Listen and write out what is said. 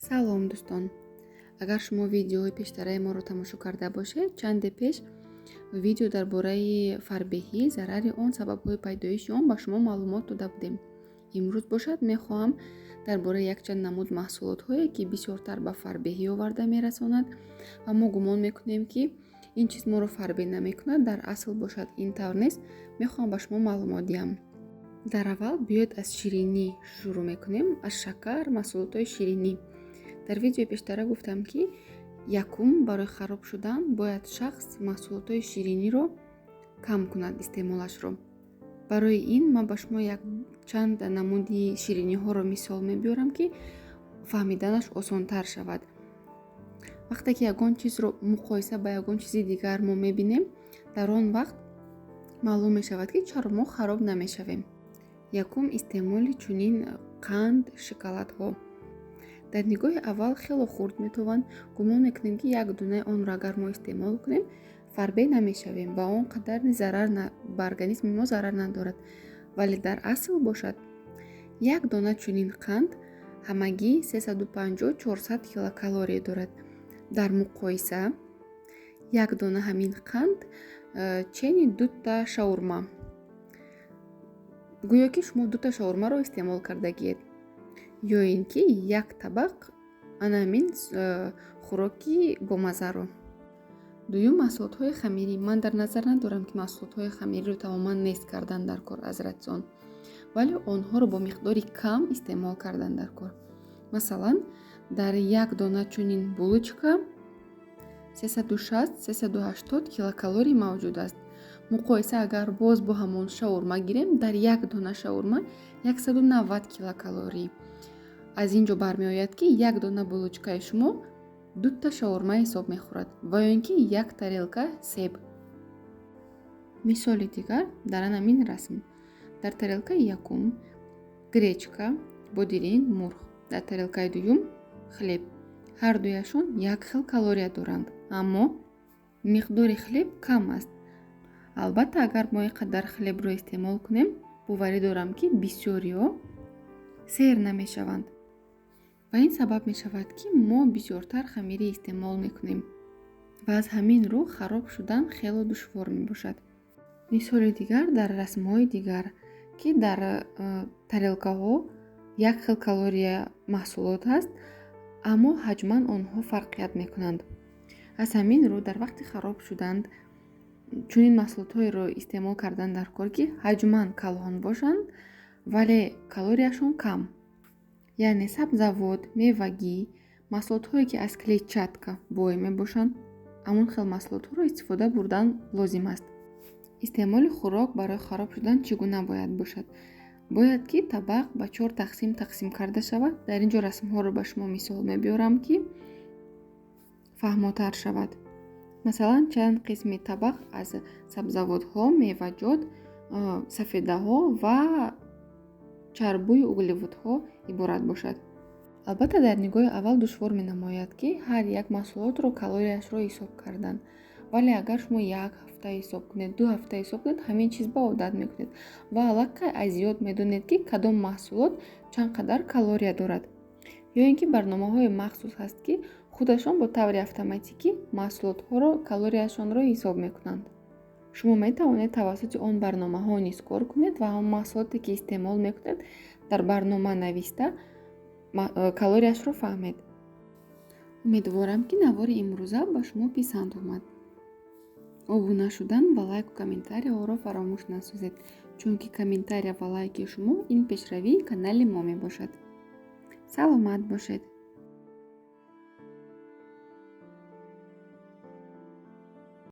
Салом, дӯстон! Агар шумо видеоҳои пештараи моро тамошо карда бошед, чанде пеш видео дар бораи фарбеҳӣ, зарари он, сабабҳои пайдоиши он ба шумо маълумот дода будем. Имрӯз бошад, мехоҳам дар бораи якчанд намуд маҳсулотҳое, ки бисёртар ба фарбеҳӣ оварда мерасонад ва мо гумон мекунем, ки ин чиз моро фарбеҳ намекунад, дар асл бошад, ин тавр нест, мехоҳам ба шумо маълумот диҳам. Дар аввал биёед, аз ширинӣ шурӯъ мекунем, аз шакар, маҳсулотҳои ширинӣ. Дар видеои пештара гуфтам, ки якум, барои хароб шудан бояд шахс маҳсулотҳои шириниро кам кунад истеъмолашро. Барои ин ман ба шумо якчанд намуди шириниҳоро мисол мебиёрам, ки фаҳмиданаш осонтар шавад. Вақте ки ягон чизро муқоиса ба ягон чизи дигар мо мебинем, дар он вақт маълум мешавад, ки чаро мо хароб намешавем. Якум, истеъмоли чунин қанд, шоколадҳо. Дар нигоҳи аввал хело хурд метавонанд, гумон мекунем, ки як донаи онро агар мо истеъмол кунем, фарбеҳ намешавем ва он қадар зарар ба организми мо зарар надорад. Вале дар асл бошад, як дона чунин қанд ҳамагӣ 350-400 килокалория дорад. Дар муқоиса, як дона ҳамин қанд чени дута шаурма, гӯё ки шумо дута шаурмаро истеъмол кардагиед ё ин ки як табақ ана ҳамин хӯроки бомаззаро. Дуюм, маҳсулотҳои хамирӣ. Ман дар назар надорам, ки маҳсулотҳои хамириро тамоман нест кардан дар кор аз рацион, вале онҳоро бо миқдори кам истеъмол кардан дар кор. Масалан, дар як дона чунин булочка 360-380 килокалорий мавҷуд аст. Муқоиса агар боз бо ҳамон шаурма гирем, дар як дона шаурма 190 килокалорий. Аз ин ҷо бармеояд, ки як дона булочкаи шумо дута шаурма ҳисоб мехӯрад ва ё ин ки як тарелка себ. Мисоли дигар дар анамин расм: дар тарелкаи якум гречка, бодиринг, мурғ, дар тарелкаи дуюм хлеб. Ҳар дуяшон як хел калория доранд, аммо миқдори хлеб кам аст. Албатта, агар мо ин қадар хлебро истеъмол кунем, боварӣ дорам, ки бисёриҳо сер намешаванд ва ин сабаб мешавад, ки мо бисёртар хамирӣ истеъмол мекунем ва аз ҳамин рӯ хароб шудан хело душвор мебошад. Мисоли дигар дар расмҳои дигар, ки дар тарелкаҳо як хел калория маҳсулот ҳаст, аммо ҳаҷман онҳо фарқият мекунанд. Аз ҳамин рӯ дар вақти хароб шуданд чунин маҳсулотҳоеро истеъмол кардан дар кор, ки ҳаҷман калон бошанд, вале калорияшон кам, яъне сабзавот, мевагӣ, маҳсулотҳое, ки аз клетчатка бой мебошанд. Ҳамон хел маҳсулотҳоро истифода бурдан лозим аст. Истеъмоли хӯрок барои хароб шудан чӣ гуна бояд бошад? Бояд ки табақ ба чор тақсим тақсим карда шавад. Дар ин ҷо расмҳоро ба шумо мисол мебиёрам, ки фаҳмотар шавад. Масалан, чанд қисми табақ аз сабзавотҳо, меваҷот, сафедаҳо ва чарбуи углеводҳо иборат бошад. Албатта, дар нигоҳи аввал душвор менамояд, ки ҳар як маҳсулотро калорияшро ҳисоб кардан, вале агар шумо як ҳафта ҳисоб кунед, 2 ҳафта ҳисоб кунед, ҳамин чиз ба одат мекунед ва аллакай аз ёд медонед, ки кадом маҳсулот чанд қадар калория дорад. Ё ин ки барномаҳои махсус ҳаст, ки худашон бо таври автоматикӣ маҳсулотҳоро калорияшонро ҳисоб мекунанд. Шумо метавонед тавассути он барномаҳо низ кор кунед ва ҳамон маҳсулоте, ки истеъмол мекунед, дар барнома нависта калорияшро фаҳмед. Умедворам, ки навори имрӯза ба шумо писанд омад. Обуна шудан ва лайку комментарияҳоро фаромӯш насозед, чунки комментария ва лайки шумо ин пешравии канали мо мебошад. Саломат бошед.